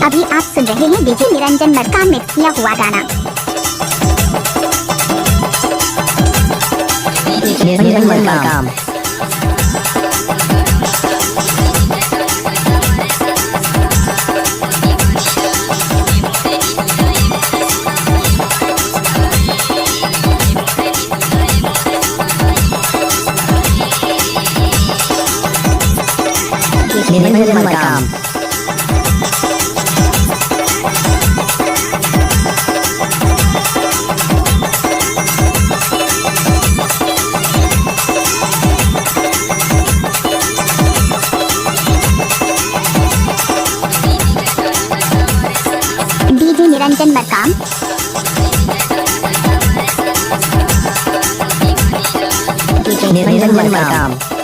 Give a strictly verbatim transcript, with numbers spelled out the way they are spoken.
अभी आप सुन रहे हैं डीजे निरंजन मरकाम में किया हुआ गाना। निरंजन मरकाम। निरंजन मरकाम। डीजे निरंजन मरकाम। निरंजन मरकाम।